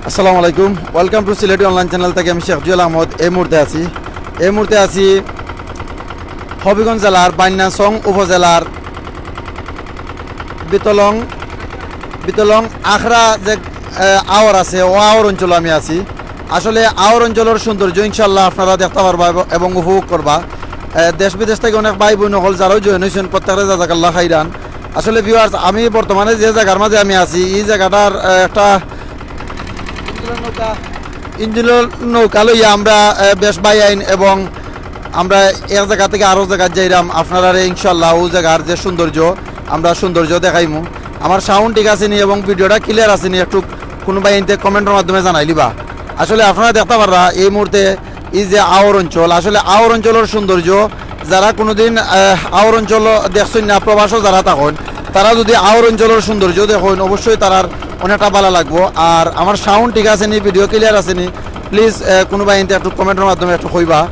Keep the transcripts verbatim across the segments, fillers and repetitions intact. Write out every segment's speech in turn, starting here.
আসসালামু আলাইকুম, welcome to Sylheti online channel থাকি আমি শেখ জুয়েল আহমদ। এই মুহূর্তে আছি, এই মুহূর্তে আছি হবিগঞ্জ জেলার বান্যাসং উপজেলার বিতলং, বিতলং আখড়া যে, আহ, আওর আছে, ও আওর অঞ্চলো আমি আছি। আসলে আওর অঞ্চলর সৌন্দর্য ইনশাআল্লাহ আপনারা দেখতা পারবা এবং, এবং উপভোগ করবা। আহ, দেশ বিদেশ থাকি অনেক ভাই বইন অকল যারাও জয়েন অইছইন, প্রত্যেকরে জাজাকাল্লাহ খাইরান। আসলে ভিউয়ার্স, আমি বর্তমানে যে জাগার মাঝে আমি আছি, ই জাগাটার, আহ, একটা ইঞ্জিনর নৌকা লইয়া আমরা, আহ, বেশ ভাইয়াইন এবং আমরা এক জাগা থাকি আরো জাগাত যাইরাম। আপনারারে ইনশাআল্লাহ ও জাগার যে সৌন্দর্য, আমরা সৌন্দর্য দেখাইমু। আমার সাউন্ড ঠিক আছে নি এবং ভিডিওটা ক্লিয়ার আছে নি, একটু কুনু ভাইয়াইন্তে কমেন্টর মাধ্যমে জানাইলিবা। আসলে আপনারা দেখতা পাররা এই মুহূর্তে ই যে আওর অঞ্চল, আসলে আওর অঞ্চলর সৌন্দর্য যারা কুনুদিন, আহ, আওর অঞ্চল দেখছইন না, প্রবাসো যারা থাকইন, তারা যুদি আওর অঞ্চলর সৌন্দর্য দেখইন, অবশ্যই তারার অনেকটা ভালা লাগবো। আর আমার সাউন্ড ঠিক আছে নি, ভিডিও ক্লিয়ার আছে নি, প্লিজ, আহ, কুনু ভাইয়াইন্তে একটু কমেন্টর মাধ্যমে একটু কইবা।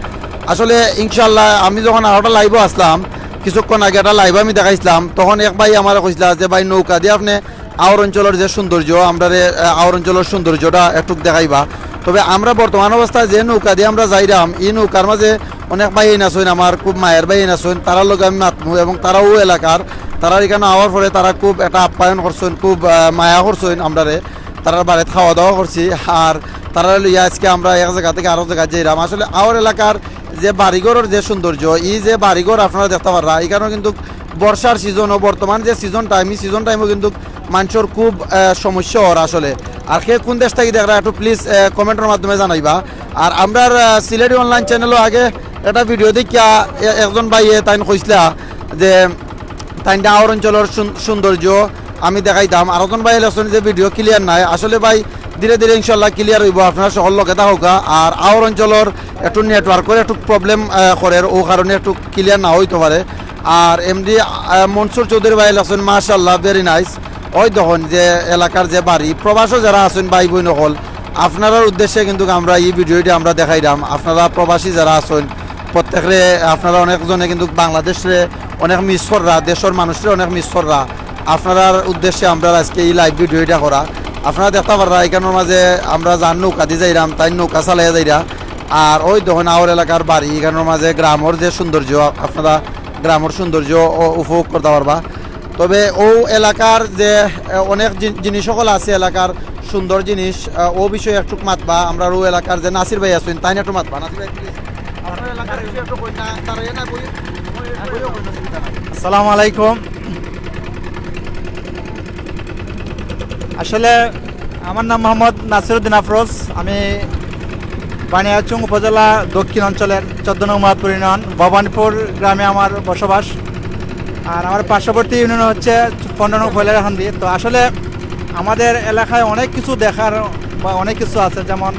আসলে ইনশাআল্লাহ আমি যখন আরোটা লাইভো আসলাম, কিছুক্ষণ আগে একটা লাইভ আমি দেখাইছিলাম, তখন এক ভাই আমারে কইছিলা যে, "ভাই, নৌকা দি আপনে আওর অঞ্চলর যে সৌন্দর্য, আমরারে, আহ, আওর অঞ্চলর সৌন্দর্যটা একটুক দেখাইবা।" তবে আমরা বর্তমান অবস্থায় যে নৌকা দি আমরা যাইরাম, ই নৌকার মাঝে অনেক ভাইয়াইন আছইন, আমার খুব মায়ার ভাইয়াইন আছইন, তারার লগে আমি মাতমু এবং তারাও এলাকার, তারার ইখানো আওয়ার পরে তারা খুব একটা আপ্যায়ন করছইন, খুব, আহ, মায়া করছইন আমরারে। তারার বাড়িত খাওয়া দাওয়া করছি, আর তারারে লইয়া আজকে আমরা এক জাগা থাকি আরো জাগাত যাইরাম। আসলে আওর এলাকার যে বাড়িঘরর যে সৌন্দর্য, ই যে বাড়িঘর আপনারা দেখতা পাররা, ইখানো কিন্তু বর্ষার সিজনও, বর্তমান যে সিজন টাইম, ই সিজন টাইমও কিন্তু মানষর খুব, আহ, সমস্যা অর আসলে। আর কে কুন দেশ থাকি দেখরা একটু প্লিজ, আহ, কমেন্টর মাধ্যমে জানাইবা। আর আমরার, আহ, সিলেটি অনলাইন চ্যানেলও আগে একটা ভিডিও দেখিয়া এ-, একজন ভাইয়ে তাইন কইছলা যে তাইন আওর অঞ্চলর সৌন-, সৌন্দর্য আমি দেখাইতাম। আর একজন ভাই লেখছইন যে ভিডিও ক্লিয়ার নাই। আসলে ভাই, ধীরে ধীরে ইনশাআল্লাহ ক্লিয়ার অইবো, আপনারা সকল লগে থাকউক্কা। আর আওর অঞ্চলর একটু নেটওয়ার্কর একটু প্রবলেম, আহ, করের, ও কারণে একটু ক্লিয়ার না অইতো পারে। আর এমডি, আহ, মনসুর চৌধুরী ভাই লেখছইন, "মাশাআল্লাহ, very nice।" ওই দেখইন যে এলাকার যে বাড়ি, প্রবাসো যারা আছইন ভাই বইন অকল, আপনারার উদ্দেশ্যে কিন্তু আমরা ই ভিডিওটা আমরা দেখাইরাম। আপনারা প্রবাসী যারা আছইন, প্রত্যেকরে আপনারা অনেকজনে কিন্তু বাংলাদেশরে অনেক মিস কররা, দেশর মানুষরে অনেক মিস কররা। আপনারার উদ্দেশ্যে আমরা আজকে ই লাইভ ভিডিওটা করা। আপনারা দেখতা পাররা ইখানোর মাঝে আমরা যার নৌকা দি যাইরাম, তাই নৌকা চালাইয়া যাইরা। আর ওই দেখইন আওর এলাকার বাড়ি, ইখানোর মাঝে গ্রামর যে সৌন্দর্য, আপনারা গ্রামর সৌন্দর্য ও উপভোগ করতা পারবা। তবে ও এলাকার যে, আহ, অনেক জি-, জিনিস সকল আছে এলাকার, সুন্দর জিনিস, আহ, ও বিষয়ে একটু মাতবা। আমরার ও এলাকার যে নাসির ভাই আছইন, তাইন একটু মাতবা। নাসির ভাই, please, আপনার এলাকার বিষয়ে একটু কইন না, তারা এ না বলি, বলি, বলি, বলি, অসুবিধা নাই। আসসালামু আলাইকুম। আসলে আমার নাম মোহাম্মদ নাসিরউদ্দিন আফরোজ। আমি বানিয়াচং উপজেলা দক্ষিণ অঞ্চলের চোদ্দ নং মোহাম্মদপুর ইউনিয়ন, ভবানীপুর গ্রামে আমার বসবাস। আর আমার পার্শ্ববর্তী ইউনিয়ন হচ্ছে পনেরো নং ফয়লাকান্দি। তো আসলে আমাদের এলাকায় অনেক কিছু দেখার বা অনেক কিছু আছে, যেমন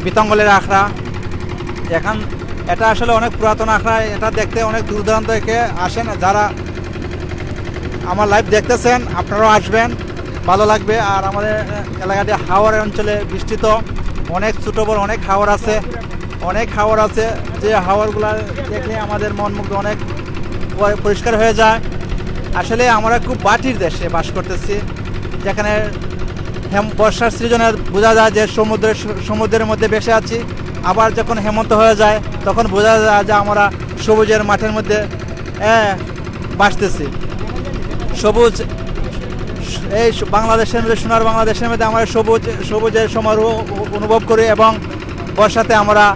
বিতঙ্গলের আখড়া। এখান, এটা আসলে অনেক পুরাতন আখড়া, এটা দেখতে অনেক দূর দূরান্ত থেকে আসেন। যারা আমার লাইভ দেখতেছেন, আপনারাও আসবেন, ভালো লাগবে। আর আমাদের এলাকাটি হাওর অঞ্চলে বেষ্টিত, অনেক ছোট বড় অনেক হাওর আছে, অনেক হাওর আছে, যে হাওরগুলা দেখলে আমাদের মন মুগ্ধ, অনেক পরি-, পরিষ্কার হয়ে যায়। আসলে আমরা খুব মাটির দেশে বাস করতেছি, যেখানে হেম-, বর্ষার সিজনে বোঝা যায় যে সমুদ্রের, সমুদ্রের মধ্যে ভেসে আছি, আবার যখন হেমন্ত হয়ে যায় তখন বোঝা যায় যে আমরা সবুজের মাঠের মধ্যে, এ, বাসতেছি। সবুজ, এই স-, বাংলাদেশের মধ্যে, সোনার বাংলাদেশের মধ্যে আমরা সবুজ, সবুজের সমারোহ অনুভব করি এবং বর্ষাতে আমরা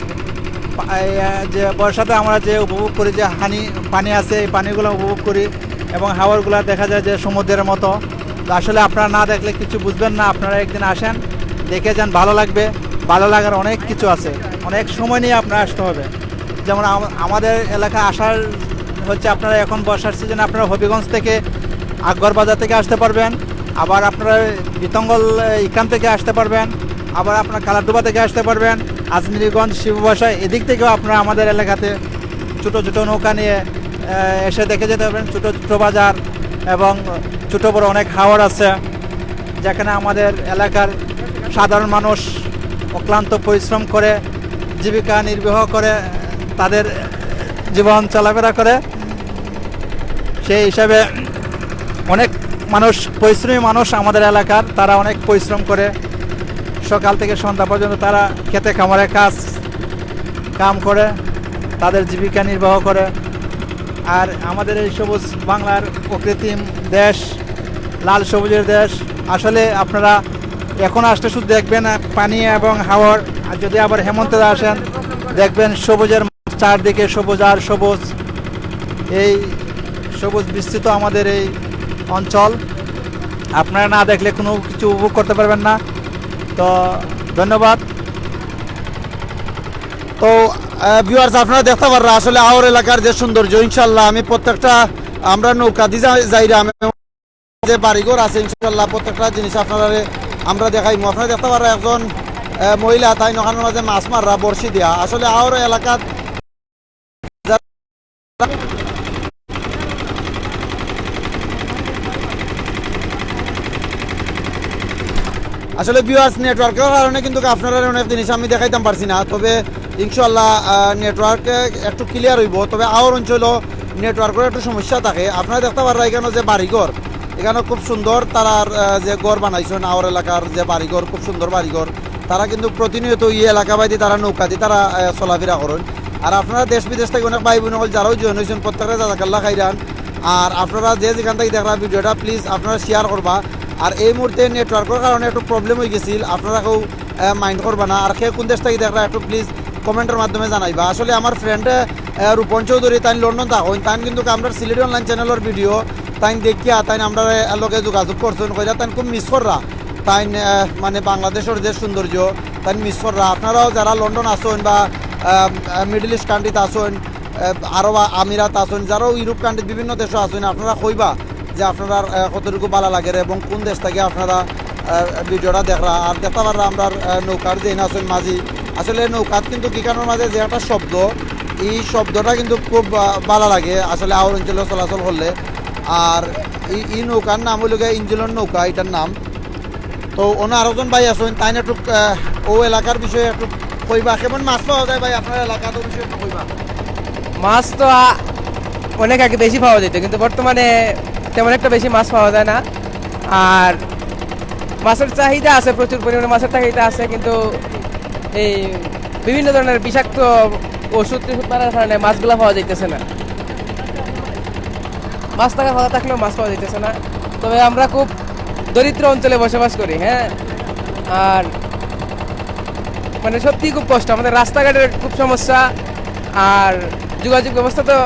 পা-, এ, যে বর্ষাতে আমরা যে উপভোগ করি যে হানি, পানি আছে, এই পানিগুলো উপভোগ করি এবং হাওরগুলা দেখা যায় যে সমুদ্রের মতো। তো আসলে আপনারা না দেখলে কিছু বুঝবেন না, আপনারা একদিন আসেন, দেখে যান, ভালো লাগবে। ভালো লাগার অনেক কিছু আছে, অনেক সময় নিয়ে আপনার আসতে হবে। যেমন আম-, আমাদের এলাকা আসার হচ্ছে, আপনারা এখন বর্ষার সিজনে আপনারা হবিগঞ্জ থেকে, আকবর বাজার থেকে আসতে পারবেন, আবার আপনারা বিতঙ্গল, এ, ইখান থেকে আসতে পারবেন, আবার আপনারা কালারডুবা থেকে আসতে পারবেন, আজমিরগঞ্জ, শিববাসা, এদিক থেকেও আপনারা আমাদের এলাকাতে ছোটো ছোটো নৌকা নিয়ে, এ, এসে দেখে যেতে পারবেন। ছোটো ছোটো বাজার এবং ছোটো বড় অনেক হাওর আছে, যেখানে আমাদের এলাকার সাধারণ মানুষ অক্লান্ত পরিশ্রম করে, জীবিকা নির্বাহ করে, তাদের জীবন চলাফেরা করে। সেই হিসাবে অনেক মানুষ, পরিশ্রমী মানুষ আমাদের এলাকার, তারা অনেক পরিশ্রম করে, সকাল থেকে সন্ধ্যা পর্যন্ত তারা খেতে খামারে কাজ কাম করে, তাদের জীবিকা নির্বাহ করে। আর আমাদের এই সবুজ বাংলার অকৃত্রিম দেশ, লাল সবুজের দেশ, আসলে আপনারা এখন আসলে শুধু দেখবেন, আহ, পানি এবং হাওর। আর যদি আবার হেমন্তে আসেন, দেখবেন সবুজের চারদিকে সবুজ আর সবুজ। এই সবুজ বিস্তৃত আমাদের এই অঞ্চল, আপনারা না দেখলে কোনো কিছু উপভোগ করতে পারবেন না। তো ধন্যবাদ। তো ভিউয়ার্স, আপনারা দেখতা পাররা আসলে আওর এলাকার যে সৌন্দর্য। ইনশাল্লাহ আমি প্রত্যেকটা, আমরা নৌকা দি যাই, যাইরাম, যে বাড়িঘর আছে, ইনশাল্লাহ প্রত্যেকটা জিনিস আপনারারে আমরা দেখাইমু। আপনারা দেখতা পাররা একজন আহ, মহিলা তাইন অখানর মাঝে মাছ মাররা বড়শি দিয়া। আসলে আওর এলাকাত আসলে ভিউয়ার্স, নেটওয়ার্কের কারণে কিন্তু আপনারারে অনেক জিনিস আমি দেখাইতাম পারছি না, তবে ইনশাল্লাহ নেটওয়ার্ক একটু ক্লিয়ার অইবো। তবে আওর অঞ্চলও নেটওয়ার্কের একটু সমস্যা থাকে। আপনারা দেখতা পাররা ইখানো যে বাড়িঘর, ইখানো খুব সুন্দর তারার আহ, যে ঘর বানাইছইন, আওর এলাকার যে বাড়িঘর, খুব সুন্দর বাড়িঘর। তারা কিন্তু প্রতিনিয়ত ই এলাকা বায়দি তারা নৌকা দি তারা আহ, চলাফেরা করইন। আর আপনারা দেশ বিদেশ থাকি অনেক ভাই বোন অকল যারাও জয়েন অইছইন, প্রত্যেকরে জাজাকাল্লাহ খাইরান। আর আপনারা যে যেখান থাকি দেখরা ভিডিওটা, প্লিজ আপনারা শেয়ার করবা। আর এই মুহূর্তে নেটওয়ার্কের কারণে একটু প্রবলেম অই গেছিল, আপনারা কেউ মাইন্ড করবা না। আর কে কোন দেশ থাকি দেখরা একটু প্লিজ কমেন্টের মাধ্যমে জানাইবা। আসলে আমার ফ্রেন্ড রূপন চৌধুরী, তাইন লন্ডন থাকইন, তাইন কিন্তু আমরার সিলেটি অনলাইন চ্যানেলের ভিডিও তাইন দেখিয়া তাইন আমরার লগে যোগাযোগ করছইন, কইরা তাইন খুব মিস কররা। তাইন আহ, মানে বাংলাদেশের যে সৌন্দর্য, তাইন মিস কররা। আপনারাও যারা লন্ডন আছইন বা মিডল ইস্ট কান্ট্রিত আছইন, আহ, আরব আ- আমিরাত আছইন, যারাও ইউরোপ কান্ট্রিত বিভিন্ন দেশও আছইন, আপনারা কইবা যে আপনারার আহ, কতটুকু ভালা লাগের এবং কোন দেশ থাকি আপনারা আহ, ভিডিওটা দেখরা। আর দেখতা পাররা আমরার আহ, নৌকার যেইন আছইন মাঝি। আসলে নৌকাত কিন্তু ইখানর মাঝে যে একটা শব্দ, এই শব্দটা কিন্তু খুব আহ, ভালা লাগে আসলে আওর অঞ্চলে চলাচল করলে। আর এই, এই নৌকার নাম অইলো গিয়া ইঞ্জিলর নৌকা, ইটার নাম। তো অনো আরোজন ভাই আছইন, তাইন একটু আহ, ও এলাকার বিষয়ে একটু কইবা, কেমন মাছ পাওয়া যায় ভাই আপনার এলাকাত, ও বিষয়ে একটু কইবা। মাছ তো আ-, অনেক আগে বেশি পাওয়া যেত, কিন্তু বর্তমানে তেমন একটা বেশি মাছ পাওয়া যায় না। আর মাছের চাহিদা আছে, প্রচুর পরিমাণে মাছের চাহিদা আছে, কিন্তু এই বিভিন্ন ধরনের বিষাক্ত ওষুধ টষুধ মারার কারণে মাছগুলা পাওয়া যাইতেছে না। মাছ থাকার কথা থাকলেও মাছ পাওয়া যাইতেছে না। তবে আমরা খুব দরিদ্র অঞ্চলে বসবাস করি, হ্যাঁ। আর মানে সত্যিই খুব কষ্ট, আমাদের রাস্তাঘাটের খুব সমস্যা। আর যোগাযোগ ব্যবস্থা তো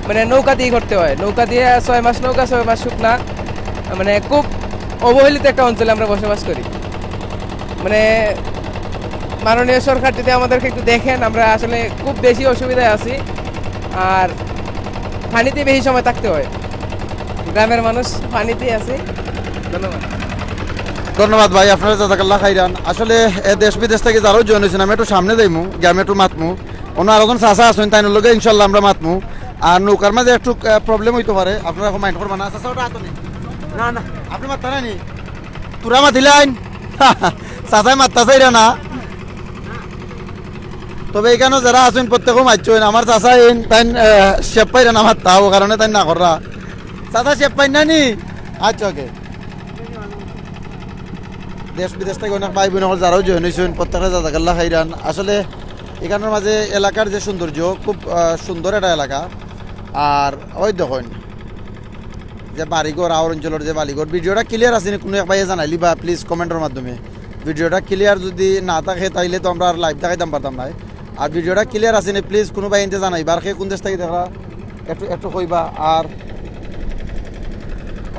মানে নৌকা দিয়েই করতে হয়, নৌকা দিয়ে ছয় মাস নৌকা, ছয় মাস শুকনা, মানে খুব অবহেলিত একটা অঞ্চলে আমরা বসবাস করি। মানে মাননীয় সরকার যদি আমাদেরকে একটু দেখেন, আমরা আসলে খুব বেশি অসুবিধায় আছি। আর পানিতে বেশি সময় থাকতে হয়, গ্রামের মানুষ পানিতেই আছি। ধন্যবাদ। ধন্যবাদ ভাই, আপনারে জাজাকাল্লাহ খাইরান। আসলে এ, দেশ বিদেশ থাকি যারাও জয়েন অইছইন, আমি একটু সামনে যাইমু, গিয়া আমি একটু মাতমু। অনো আরোজন চাচা আছইন, তাইনর লগে ইনশাল্লাহ আমরা মাতমু। আর নৌকার মাঝে একটু প্রবলেম অইতো পারে, আপনারা অখন মাইন্ড করবা না। চাচা, ওটা আতো নি? না, না। আপনে মাততা না নি? তোরা মাতিলাইন। চাচায় মাততা চাইরা না। তবে ইখানো যারা আছইন প্রত্যেকেও মাতছইন। আমার চাচা ইন তাইন আহ, শেপ পাইরা না মাততা, ও কারণে তাইন না কররা। চাচা শেপ পাইন না নি? আচ্ছা, ওকে। দেশ বিদেশ থাকি অনেক ভাই বোন অকল যারাও জয়েন অইছইন, প্রত্যেকরে জাজাকাল্লাহ খাইরান। আসলে ইখানর মাঝে এলাকার যে সৌন্দর্য, খুব আহ, সুন্দর একটা এলাকা। আর ওই দেখইন যে বাড়িঘর, আওর অঞ্চলর যে বাড়িঘর, ভিডিওটা ক্লিয়ার আছে নি? কোনো এক ভাইয়ে জানাইলিবা প্লিজ কমেন্টর মাধ্যমে। ভিডিওটা ক্লিয়ার যদি না থাকে, তাইলে তো আমরা আর লাইভ দেখাইতাম পারতাম না। আর ভিডিওটা ক্লিয়ার আছে নি? প্লিজ কোনো ভাই ইনতে জানাইবা। আর কে কোন দেশ থাকি দেখরা একটু, একটু কইবা। আর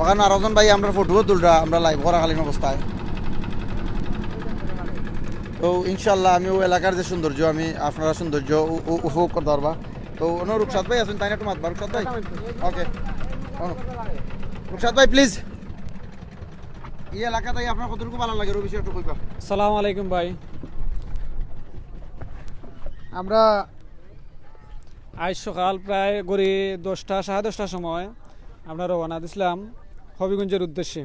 অখানো আরোজন ভাই আমরার ফটোও তুলরা, আমরা লাইভ করাকালীন অবস্থায়। তো ইনশাল্লাহ আমি ও এলাকার যে সৌন্দর্য, আমি আপনারা সৌন্দর্য উ-, উ-, উপভোগ করতা পারবা। তো অনো রুকসাদ ভাই আছইন, তাইন একটু মাতবা। রুকসাদ ভাই, ওকে। অনো। রুকসাদ ভাই, প্লিজ। ই এলাকাত আইয়া আপনার কতটুকু ভালা লাগের, ও বিষয়ে একটু কইবা। আসসালামু আলাইকুম ভাই। আমরা আইজ সকাল প্রায় গড়ি দশটা, সাড়ে দশটার সময় আমরা রওনা দিছলাম হবিগঞ্জের উদ্দেশ্যে।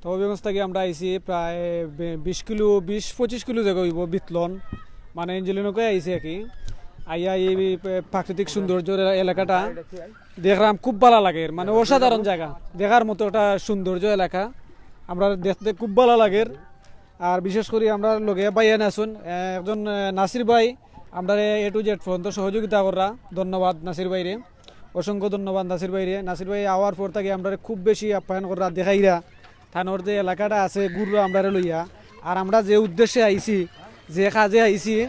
তো হবিগঞ্জ থাকি আমরা আইছি প্রায় বে-, বিশ কিলো, বিশ পঁচিশ কিলো জাগা অইবো, বিতলন, মানে ইঞ্জিলর নৌকায় আইছি আর কি। আইয়া এই প্রাকৃতিক সৌন্দর্য এলা-, এলাকাটা দেখলাম, খুব ভালা লাগের, মানে অসাধারণ জাগা, দেখার মতো একটা সৌন্দর্য এলাকা। আমরা দেখতে খুব ভালা লাগের। আর বিশেষ করি আমরার লগে ভাইয়াইন আছইন, আহ, একজন, আহ, নাসির ভাই, আমরারে A to Z পর্যন্ত সহযোগিতা কররা। ধন্যবাদ নাসির ভাইরে, অসংখ্য ধন্যবাদ নাসির ভাইরে। নাসির ভাই আওয়ার পর থাকি আমরারে খুব বেশি আপ্যায়ন কররা, দেখাইরা। তানর যে এলাকাটা আছে, ঘুররা আমরারে লইয়া। আর আমরা যে উদ্দেশ্যে আইছি, যে কাজে আইছি,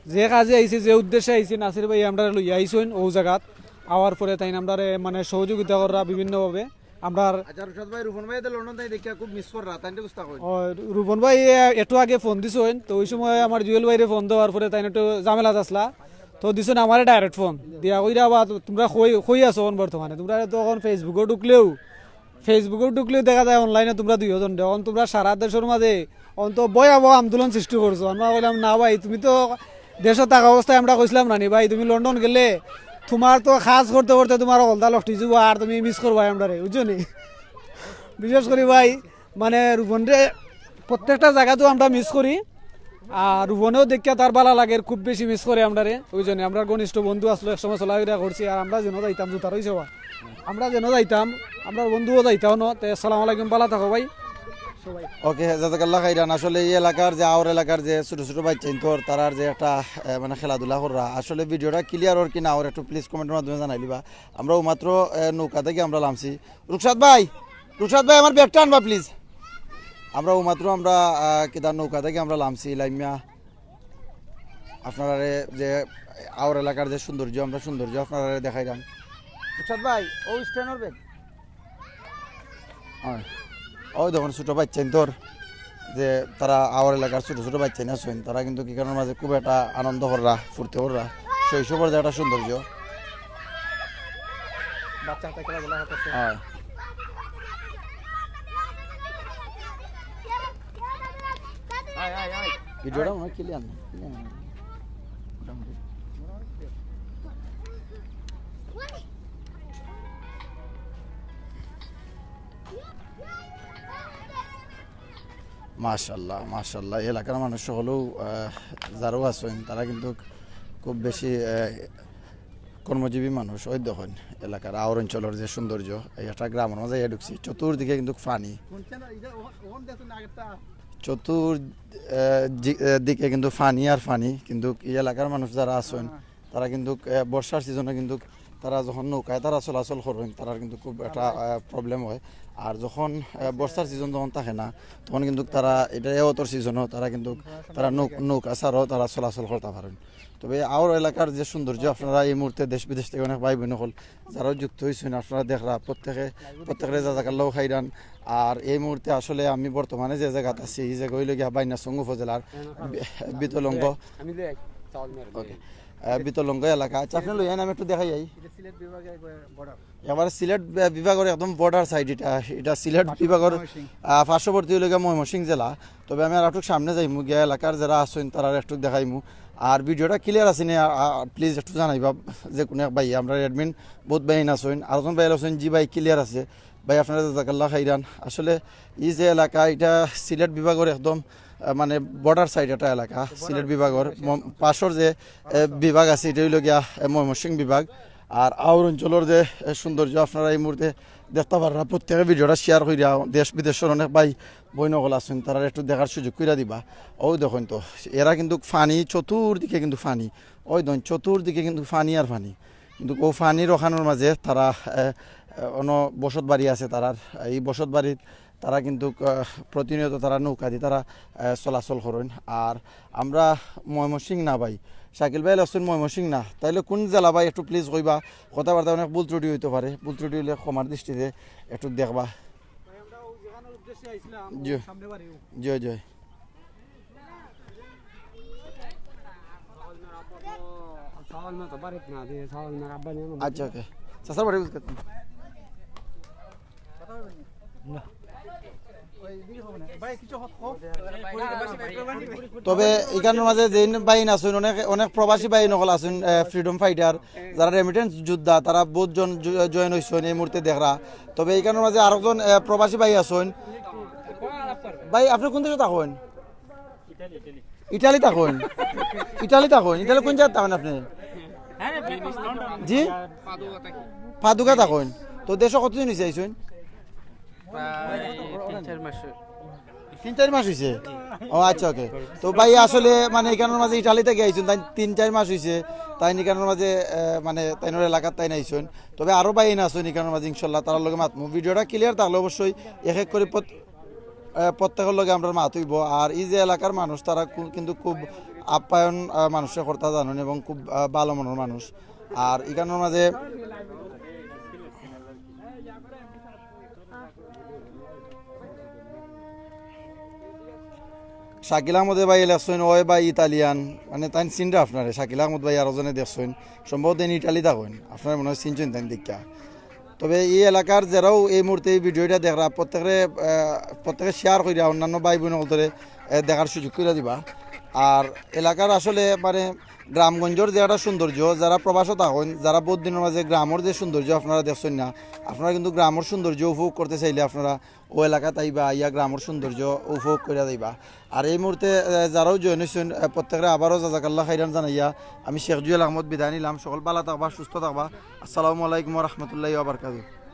যে কাজে আইছি, যে উদ্দেশ্যে আইছি, নাসির ভাই আমরারে লইয়া আইছইন অউ জাগাত। আওয়ার পরে তাইন আমরারে মানে সহযোগিতা কররা বিভিন্নভাবে। আমরার আচ্ছা, রুশাদ ভাই, রুবন ভাই তো লন্ডন থাকি দেখিয়া খুব মিস কররা, তাইনরে কুন্তা কইন। ও, রুবন ভাই, এ, একটু আগে ফোন দিছইন, তো ওই সময় আমার জুয়েল ভাইরে ফোন দেওয়ার পরে তাইন একটু ঝামেলাত আছলা, তো দিছইন আমারে direct ফোন দিয়া কইরা, "বা তুমরা কই, কই আছো অখন বর্তমানে? তুমরারে তো অখন Facebook-ও ঢুকলেও, Facebook-ও ঢুকলেও দেখা যায় online-এ তুমরা দুইওজন রে। অখন তুমরা সারা দেশর মাঝে অখন তো ভয়াবহ আন্দোলন সৃষ্টি করছো।" আমরা কইলাম, "না ভাই, তুমি তো দেশো থাকা অবস্থায় আমরা কইছিলাম না নি ভাই, তুমি লন্ডন গেলে তুমার তো কাজ করতে করতে তুমার হকলতা লটকি যিবো, আর তুমি মিস করবায় আমরারে, বুঝছো নি?" বিশেষ করি ভাই, মানে, রুবনরে প্রত্যেকটা জাগাত আমরা মিস করি। আর রুবনেও দেখিয়া তার ভালা লাগের, খুব বেশি মিস করে আমরারে। ওই জন্য আমরার ঘনিষ্ঠ বন্ধু আছলো, একসময় চলাফিরা করছি, আর আমরা যেনো যাইতাম, জুতার অইছে বা। আমরা যেনো যাইতাম, আমরার বন্ধুও যাইতাম না। তে আসসালামু আলাইকুম, ভালা থাকো ভাই। সবাই। ওকে, জাজাকাল্লাহ খাইরান। আসলে এই এলাকার যে, আওর এলাকার যে ছোট ছোট বাইচ্চাইন্তর, তারার যে একটা, আহ, মানে, খেলাধুলা কররা, আসলে video-টা clear অর কি না অর একটু please comment-র মাধ্যমে জানাই দিবা। আমরা অউ মাত্র, আহ, নৌকা থাকি আমরা লামছি। রুকসাদ ভাই, রুকসাদ ভাই, আমার ব্যাগটা আনবা please। আমরা অউ মাত্র আমরা, আহ, কিতা নৌকা থাকি আমরা লামছি, লামিয়া আপনারারে যে আওর এলাকার যে সৌন্দর্য, আমরা সৌন্দর্য আপনারারে দেখাইরাম। রুকসাদ ভাই, অউ stand-র ব্যাগ। অয়। অউ দেখইন ছোট বাইচ্চাইন্তর যে তারা আওর এলাকার ছোট ছোট বাইচ্চাইন আছইন, তারা কিন্তুক ইখানর মাঝে খুব একটা আনন্দ কররা, ফুর্তি কররা, শৈশবর যে একটা সৌন্দর্য। বাচ্চা হাতে খেলাধুলা করতেছে। অয়। আয়, আয়, আয়। Video-টা মনে হয় clear না, clear না। মোটামুটি। মাশাআল্লাহ, মাশাআল্লাহ। এই এলাকার মানুষ হকলেউ, আহ, যারাও আছইন, তারা কিন্তুক খুব বেশি, আহ, কর্মজীবী মানুষ। অউ দেখইন এলাকার আওর অঞ্চলর যে সৌন্দর্য, এই একটা গ্রামর মাঝে আইয়া ঢুকছি, চতুর্দিকে কিন্তুক পানি। চতুর, আহ, জি-, আহ, দিকে কিন্তুক পানি আর পানি। কিন্তুক এই এলাকার মানুষ যারা আছইন, তারা কিন্তুক, আহ, বর্ষার season-ও কিন্তুক তারা যখন নৌকায় তারা চলাচল করইন, তারার কিন্তুক খুব একটা, আহ, problem অয়। আর যখন, আহ, বর্ষার season যখন থাকে না, তখন কিন্তুক তারা, ইটা রেওতর season-ও তারা কিন্তুক তারা নৌ-, নৌকা ছাড়াও তারা চলাচল করতা পারইন। তবে আওর এলাকার যে সৌন্দর্য, আপনারা এই মুহূর্তে দেশ বিদেশ থাকি অনেক ভাই বইন হকল যারাও যুক্ত অইছইন, আপনারা দেখরা প্রত্যেকে, প্রত্যেকরে জাজাকাল্লাহ খাইরান। আর এই মুহূর্তে আসলে আমি বর্তমানে যে জাগাত আছি, এই জাগা অইলো গিয়া বাইনাসং উপজেলার বি-, বিতলঙ্গ। ওকে। আহ, বিতলঙ্গ এলাকা। আচ্ছা, আপনে লইয়া আইন, আমি একটু দেখাই আই। একেবারে সিলেট, আহ, বিভাগর একদম border side ইটা। ইটা সিলেট বিভাগর, আহ, পার্শ্ববর্তী অইলো গিয়া ময়মনসিংহ জেলা। তবে আমি আর একটু সামনে যাইমু, গিয়া এলাকার যারা আছইন তারারে একটু দেখাইমু। আর video-টা clear আছে নি, আ, আ, please একটু জানাইবা, যে কুনু এক ভাই, আমরার admin বউত ভাইয়াইন আছইন, আরকজন ভাইয়াইন আছইন, জি ভাই clear আছে। ভাই, আপনারে জাজাকাল্লাহ খাইরান। আসলে এই যে এলাকা, ইটা সিলেট বিভাগর একদম, আহ, মানে border side একটা এলাকা, সিলেট বিভাগর ম-, পাশর যে, আহ, বিভাগ আছে, ইটা অইলো গিয়া, আহ, ময়মনসিংহ বিভাগ। আর আওর অঞ্চলর যে, আহ, সৌন্দর্য আপনারা এই মুহূর্তে দেখতা পাররা, প্রত্যেকে video-টা share কইরা দেশ বিদেশর অনেক ভাই বইন হকল আছইন, তারারে একটু দেখার সুযোগ কইরা দিবা। অউ দেখইন তো, এরা কিন্তুক পানি, চতুর্দিকে কিন্তুক পানি, অউ দেখইন চতুর্দিকে কিন্তুক পানি আর পানি। কিন্তুক অউ পানির অখানর মাঝে তারা, আহ, আহ, অনো বসত বাড়ি আছে তারার, এই বসত বাড়িত তারা কিন্তুক, আহ, প্রতিনিয়ত তারা নৌকা দি তারা, আহ, চলাচল করইন। আর আমরা ময়মনসিংহ না ভাই, শাকিল ভাই আছইন ময়মনসিংহ না, তাইলে কুন জেলা ভাই একটু please কইবা, কথাবার্তা অনেক ভুল ত্রুটি অইতো পারে, ভুল ত্রুটি অইলে ক্ষমার দৃষ্টিতে একটু দেখবা। জি। জি, জি। আচ্ছা, ওকে। চাচার বাড়ি বুঝতে পারতাম। তবে ইখানর মাঝে যেইন ভাইন আছইন, অনেক, অনেক প্রবাসী ভাইন হকল আছইন, আহ, freedom fighter, যারা remittance যোদ্ধা, তারা বউত জন জ-, join অইছইন এই মুহূর্তে দেখরা। তবে ইখানর মাঝে আরকজন, আহ, প্রবাসী ভাই আছইন। ভাই, আপনে কুন দেশো থাকইন? ইটালি থাকইন? ইটালি থাকইন? ইটালি কুন জাগাত থাকইন আপনে? জি? পাদুকা থাকইন। তো দেশো কতদিন অইছে আইছইন? প্রায় তিন চার মাস। তিন চাইর মাস অইছে। ও আচ্ছা, ওকে। তো ভাই আসলে মানে ইখানর মাঝে ইটালি থাকি আইছইন, তাইন তিন চাইর মাস অইছে, তাইন ইখানর মাঝে আহ, মানে তাইনর এলাকাত তাইন আইছইন। তবে আরো ভাই আছইন ইখানর মাঝে, ইনশাল্লাহ তারার লগে মাতমু। ভিডিওটা ক্লিয়ার থাকলে অবশ্যই এক এক করি প্রত- আহ, প্রত্যেকর লগে আমরার মাত অইবো। আর ই যে এলাকার মানুষ, তারা কু- কিন্তু খুব আপ্যায়ন আহ, মানুষরে করতা জানইন এবং খুব আহ, ভালা মনর মানুষ। আর ইখানর মাঝে শাকিল আহমদে ভাই লেখছইন, "ওই ভাই ইতালিয়ান", মানে তাইন চিনরা আপনারে। শাকিল আহমদ ভাই আরো জনে দেখছইন, সম্ভবত ইন ইটালি থাকইন, আপনারা মনে হয় চিনছইন তাইন দেখিয়া। তবে ই এলাকার যেরাও এই মুহূর্তে এই ভিডিওটা দেখরা, প্রত্যেকরে আহ, প্রত্যেকে শেয়ার করিয়া অন্যান্য ভাই বোন অকলরে আহ, দেখার সুযোগ করিয়া দিবা। আর এলাকার আসলে মানে গ্রামগঞ্জর যে একটা সৌন্দর্য, যারা প্রবাসো থাকইন, যারা বহুত দিনর মাঝে গ্রামর যে সৌন্দর্য আপনারা দেখছইন না, আপনারা কিন্তু গ্রামর সৌন্দর্য উপভোগ করতে চাইলে আপনারা ও এলাকাত আইবা, আইয়া গ্রামর সৌন্দর্য উপভোগ করিয়া যাইবা। আর এই মুহূর্তে আহ, যারাও জয়েন অইছইন, আহ, প্রত্যেকরে আবারও জাজাকাল্লাহ খাইরান জানাইয়া আমি শেখ জুয়েল আহমদ বিদায় নিলাম। সকল ভালা থাকবা, সুস্থ থাকবা। আসসালামু আলাইকুম ওয়া রাহমাতুল্লাহি ওয়া বারাকাতুহু।